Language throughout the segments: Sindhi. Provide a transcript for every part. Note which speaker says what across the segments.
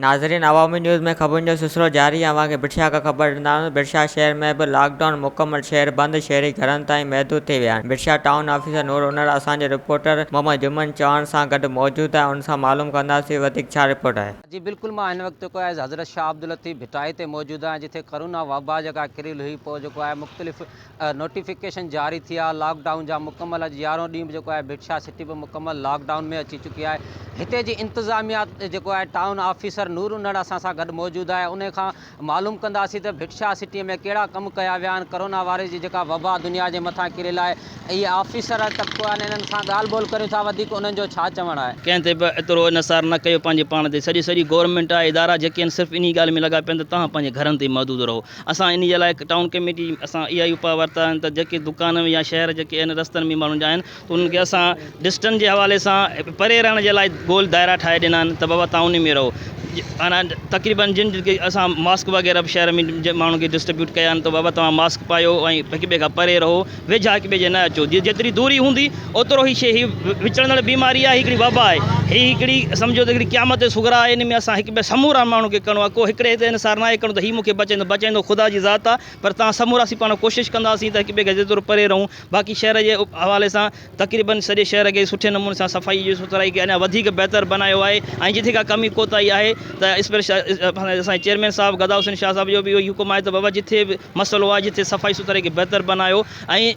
Speaker 1: ناظرين عوامي نيوز ۾ خبرن جو سلسلو جاري آهي اوهان کي ڀٽشاهه کان خبر ڏيندا هلون ڀٽشاهه شهر ۾ به لاڪ ڊائون مڪمل شهر بند شهري گهرن تائين محدود ٿي ويا آهن ڀٽشاهه ٽائون آفيسر نور انڙ اسان جي رپورٽر محمد جمن چوهاڻ سان گڏ موجود آهي ان سان معلوم ڪنداسين وڌيڪ ڇا رپورٽ آهي.
Speaker 2: جي بلڪل مان هن وقت جيڪو آهي حضرت شاهه عبداللطيف ڀٽائي تي موجود آهيان جتي ڪرونا وبا جيڪا ڪريل هئي پوء جيڪو آهي مختلف نوٽيفڪيشن جاري ٿي آهي لاڪ ڊائون جا مڪمل اڄ يارهون ڏينهن به جيڪو آهي ڀٽ شاهه سٽي به مڪمل لاڪ ڊائون ۾ اچي چڪي آهي هتي جي انتظاميا جيڪو آهي ٽائون آفيسر نور انڙ اسان سان گڏ موجود آهي انهي کان معلوم ڪنداسين ته ڀٽ شاهه سٽي ۾ ڪهڙا ڪم ڪيا ويا آهن ڪرونا وائرس جي جيڪا وبا دنيا جي مٿان ڪريل آهي اهي آفيسر طبقو آهن انهن سان ڳالهه ٻولهه ڪريون ٿا وڌيڪ انهن جو ڇا چوڻ آهي.
Speaker 3: ڪنهن تي به ايترو انحصار نه ڪيو پنهنجي پاڻ تي سڄي سڄي گورنمينٽ آهي ادارا جيڪي آهن صرف انهي ڳالهه ۾ لڳا پيا آهن ته توهان پنهنجي گهرن تي محدود رهو اسان انهي جي لاء ٽائون ڪميٽي اسان اها ئي اپاء ورتا آهن ته جيڪي دڪان يا شهر جيڪي آهن رستن ۾ ماڻهن جا آهن ته انهن کي اسان ڊسٽنس جي حوالي سان پري رهڻ جي لاء گول دائرا ٺاهي ڏنا آهن ته بابا توهان انهي ۾ رهو معنيٰ تقريبن جن جن کي اسان ماسڪ وغيره به شهر ۾ ماڻهن کي ڊسٽريبيوٽ ڪيا آهن ته بابا توهان ماسڪ پايو ۽ هڪ ٻئي کان پري رهو ويجها هڪ ٻئي جي نه اچو جي جيتري دوري هوندي اوترو هي شي هي وچڙندڙ بيماري آهي هڪڙي وبا آهي هي هڪڙي سمجهو ته هڪڙي قيامت صغرا آهي ان ۾ اسان هڪ ٻئي سمورا ماڻهن کي ڪرڻو آهي ڪو هڪڙي تي انحصار ناهي ڪرڻو ته هي مون کي بچائيندو بچائيندو خدا جي ذات آهي پر تان سمورا اسين پاڻ ڪوشش ڪنداسين ته هڪ ٻئي کان جيترو پري رهون باقي شهر جي حوالي سان تقريبن سڄي شهر کي سٺي نموني سان صفائي جي سٿرائي کي اڃا وڌيڪ بهتر بنايو آهي ۽ جتي ڪا ڪمي ڪوتاهي آهي ته اسپيشل اسان جي چيئرمين صاحب گدا حسين شاهه صاحب جو به اهو ئي حڪم آهي ته بابا جتي به مسئلو آهي جتي صفائي سٿرائي کي بهتر بنايو ۽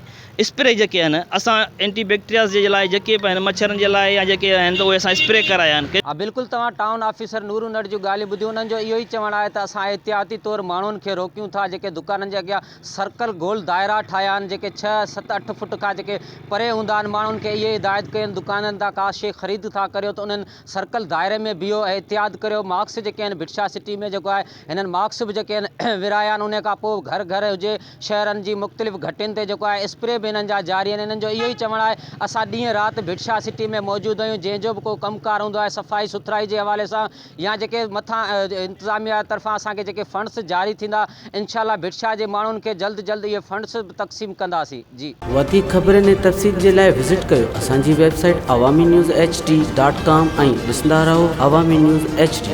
Speaker 3: اسپري جيڪي آهن اسان اينٽي بيڪٽرياز جي لاء جيڪي به آهن مڇرن جي لاء يا جيڪي آهن ته اهي اسان اسپري ڪرايا آهن.
Speaker 2: ها بلڪل توهان ٽائون آفيسر نور انڙ جون ڳالهيون ٻڌيون انهن جو اهو ئي چوڻ آهي ته اسان احتياطي طور ماڻهن کي روڪيون ٿا جيڪي دڪانن جي اڳيان سرڪل گول دائرا ٺاهيا آهن جيڪي ڇهه ست اٺ فٽ کان جيڪي پري هوندا آهن ماڻهن کي اهي هدايت ڪيون دڪانن تان ڪا شي خريد ٿا ڪريو ته انهن سرڪل دائري ۾ بيهو احتياط ڪريو ماسڪ جيڪي آهن ڀٽ شاهه سٽي ۾ جيڪو آهي هنن ماسڪ به جيڪي آهن ورهايا آهن انهي کان پوء گهر گهر هجي شهرن جي مختلف گهٽين تي جيڪو آهي اسپري به هنن جا جاري آهن هنن جو اهو ئي چوڻ آهي اسان ڏينهن رات ڀٽ شاهه سٽي ۾ موجود آهيون جنهن جو به ڪو ڪم ڪار هوندو آهي صفائي سٿرائي جي حوالي سان يا جيڪي مٿان انتظاميا طرفان اسان کي جيڪي فنڊس جاري ٿيندا انشاء الله ڀٽ شاهه جي ماڻهن کي جلد جلد اهي فنڊس به تقسيم ڪنداسين جي.
Speaker 4: وڌيڪ خبرن ۽ تفصيل جي لاء وزٽ ڪيو اسان جي website Awami news H D dot com ۽ ڏسندا رهو عوامي نيوز ايڇ ڊي.